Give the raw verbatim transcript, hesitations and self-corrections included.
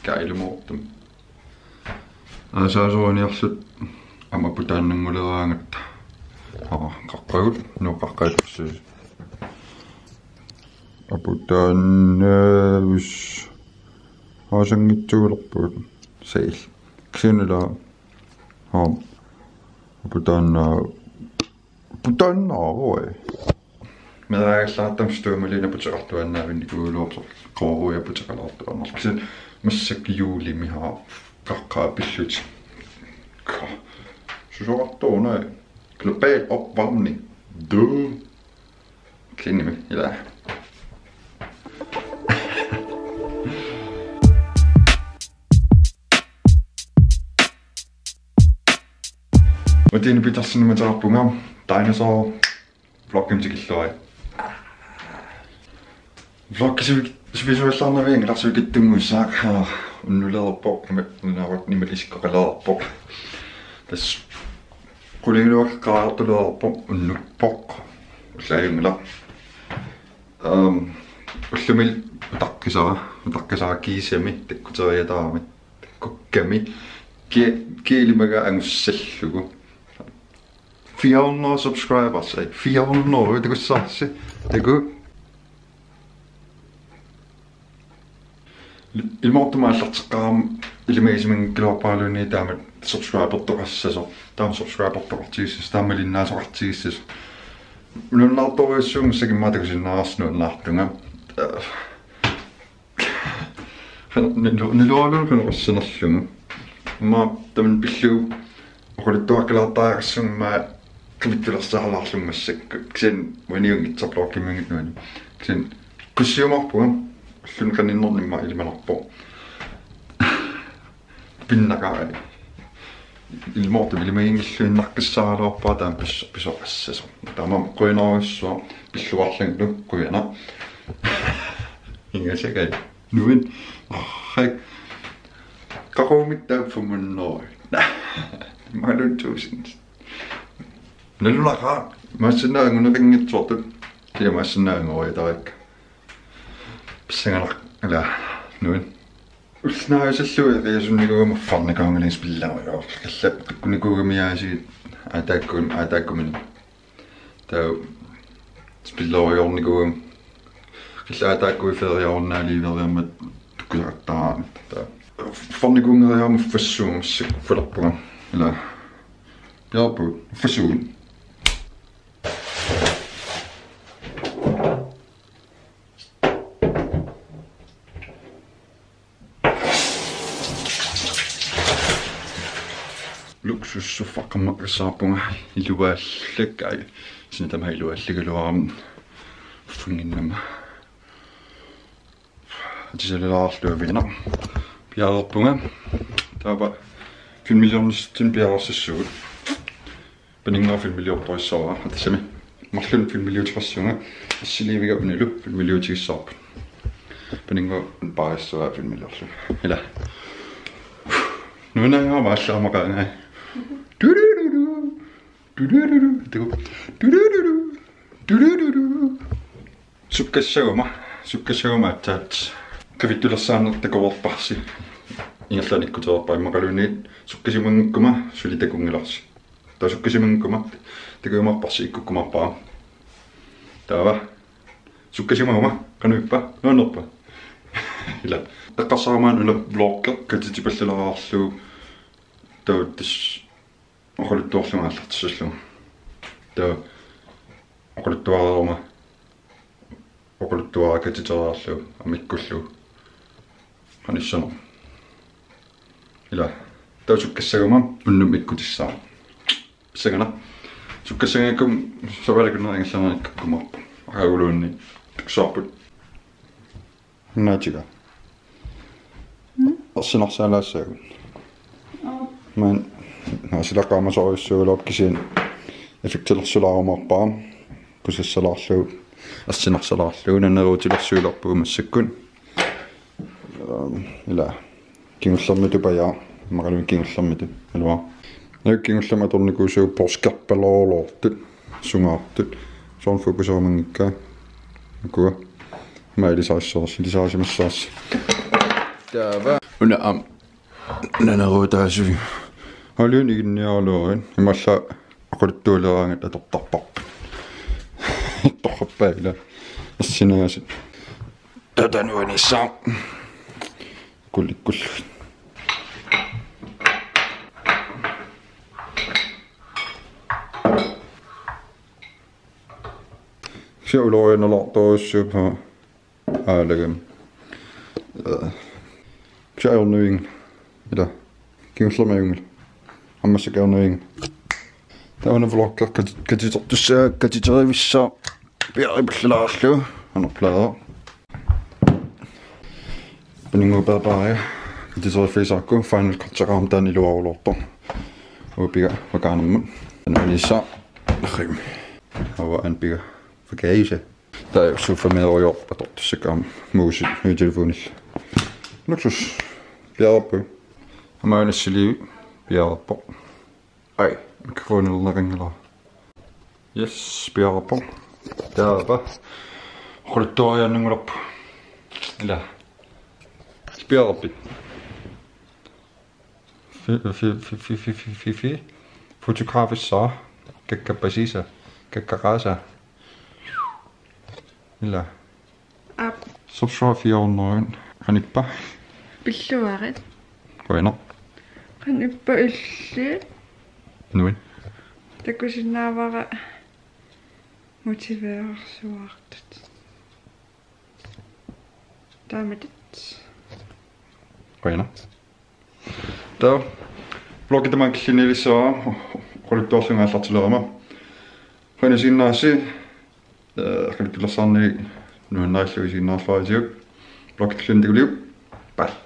Kailumoortum. Aasaasoriniarluta aamma aputaannannguleraangatta. Aa, qaqqagut, nuu qaqqagut. Aputaannavus. Aasanngitsuulerpugut. Sail. Kisianni ila. Haa. Aputaannaa. Aputaannaavoq. Meeraagallaartarmat stuamaliina puteqartuaannaavinnikuugaluarpoq, qooruja puteqalaartuaannarlugu. Kisianni massakkut juulimi haa qaqqaa pillutik. Ka. Susoqartoq una. Global opvarmning. Du. Kisiannimi, ila. Martin Petersen, mataarpunga. Dinosaur. Vloggimut tikilluarit. Vloggi sivik-, sivisuallaarnavianngilaq, sivikitsunnguussaaq. Aa, unnuleerpoq, nima-, nunarput nima isikkoqaleerpoq. Tassa qulingiluat qaartuleerpoq, unnuppoq. Ullaajunngilaq. Ehm, ullumi utaqqisara, utaqqisara kiisami, takkuteriataarami, takkukkami. Ki-, kiilimagaat angussallugu. Fire hundrede subscribers, ej, fire hundrede, takussavarsi. Taku. Ilmoortumik aallarteqqaarama ilimagisimanngikkukku iluarparaluunniit taama subscribertoqassasoq. Taama subscribertoqartigissasoq, taama malinnaasoqartigissasoq. Nunartorujussuummik sakimmaa takusinnaavarsi nuannaartunga. Qan-, nilu-, niluaraluunniit qanoq issanerlugu. Aamma tamanna pillugu oqaluttuaqqilaattariaqassuunga aamma qivittulersaalaarlunga massakkut. Kisianni uaniunngitsoq vloggiminngitsuani. Kisianni kussiumaarpunga. Ulluni qaninnerni aamma ilimanarpoq. Pinnaqarai. Ilmoortumik ilimaginngilluinnaqqissaaraluarpara taama pis-, pisoqassasoq. Taamaammat qujanarujussuaq pilluarlugulu, qujanaq. Ingasagai. Nuin. Hej. Qaqugumittaaq fem hundrede. Mange tusind. Nalunaqaaq. Massinnaanguneqanngitsoortut. Kisianni massinnaanngoriatarakka. Pissanganaq. Ila. Nuin. Ulloq naajusallugu eqiasunnikuugama uffarnikuunngilagut spillerujoorlunga. Qillap takkunikuugamiuk aasiit aataakkumin, aataakkumin. Taava spillerujoornikuugama. Qillap aataakkuit feriarunnaaliiveriarmat tukkusaqattaaraangat. Taava uffarnikuunngeriarama uffassuumassak uffalerpunga. Ila. Piarpu. Uffassuugut. Luksussofa qamaqissaarpunga iluaallakkai. Sinitama iluaallagaluarama uffinnginnama. Atisalalaarluavina. Piareerpunga. Taava filmiliornissatsinnut piareersissuugut. Paninnguaq filmiliortorissavara, tassami. Marlunnik filmiliuteqassaanga, assiliiviga unilu filmiliutigissavarput. Paninnguaq paarissavara filmiliorlunga. Ila. Nunaangaama allaamaqaangai. Tudududu. Tudududu. Tudududu. Tudududu. Sukkassaguma, sukkassaguma aatsaat. Qivittulersaanneq takuarparsi. Ingerlaannaq ikkutereerpara immaqaluunniit sukkasimanngikkumma suli takunngilarsi. Taava sukkasimanngikkumma takujumaarparsi ikkukkumaarpara. Taava. Sukkasimaguma, qanoq ippa, nuannerpa. Ila. Eqqarsarama una vloggi katitipallalaarlugu. Taava tassa oqaluttuarlunga aallartissallugu. Taava oqaluttuareeruma. Oqaluttuareqatitereerlugu aamma ikkullugu. Qanissanersoq. Ila. Taava sukkassaguma unnuk ikkutissaaq. Pissanganaq. Sukkassanngikkumma savalikkunnerangissanerikkumaarpoq. Aqaguluunniit. Takussavarput. Naatiga. Mm. Ersinarsalaassaagut. Aap. Maani naasilaqqaamasorujussuugaluarpoq kisianni effektilersulaarumaarpara. Kusassalaarlugu. Ersinarsalaarlugu naneruutilersuilerpugut massakkut. Ehm, ila. Kingullermitut pajaa, immaqaluunniit kingullermitut, aluaa. Naak kingullermik atornikuusugut porskerpaloorloortut, sungaartut. Soorlu fokuserumanngikkaa. Ukua. Aamma ilisarissavassi, ilisarisimassavarsi. Taava. Una aamma naneruutaasui. Aluuniginniaraluarin. Imaallaat oqaluttualeraangat atortarparput. Torrappaat ila. Assinaasut. Tatanuanissaq. Kulikkullu. Kisianni ulorianartorujussuupput. Aalagami. Øh. Kisianni ajornavianngilaq. Ila. Kingullermi ajunngilaq. Aamma massakkut ajornavianngilaq. Taava una vloggi kat-, katitertussaagakku, katiterivissaaq. Piareerpallalaarlugu. Anorplaara. Paninnguup peerpaaria. Katiteriffissaarakku Final Cut-eqarami taanna iluarulortoq. Upiga vakaanermut. Anunissa. Rim. Aua anpiga. Fakaisa. Taava sofa meerujoorput atortussakka aamma muusit høretelefonillu. Luksus. Piareerpoq. Aamma una siliu piareerpoq. Ai, mikrofonilerneqanngilaq. Yes, piareerpoq. Taava. Oqaluttuariaannanngulerpoq. Ila. Piareerpit. Fi, fi, fi. Fotografissara. Kakkapasiisa. Kakkaqaasa. Ila. Aap. Subscribe fjorten hundrede. Qanippa? Pilluarit. Qujanaq. Qanippa illit? Nuit. Takusinnaavara motiverersuartut. Taamatut. Qujanaq. Taava. Vloggi tamaanga killinniilissavara. Oqaluttuarlunga aallartilerama. Qujanaq isiginnaarassi. Øh, oqaluttulersaarnagit nuannarillugu isiginnaarluarisiuk. Vloggi tulliani takuliuk. Bye.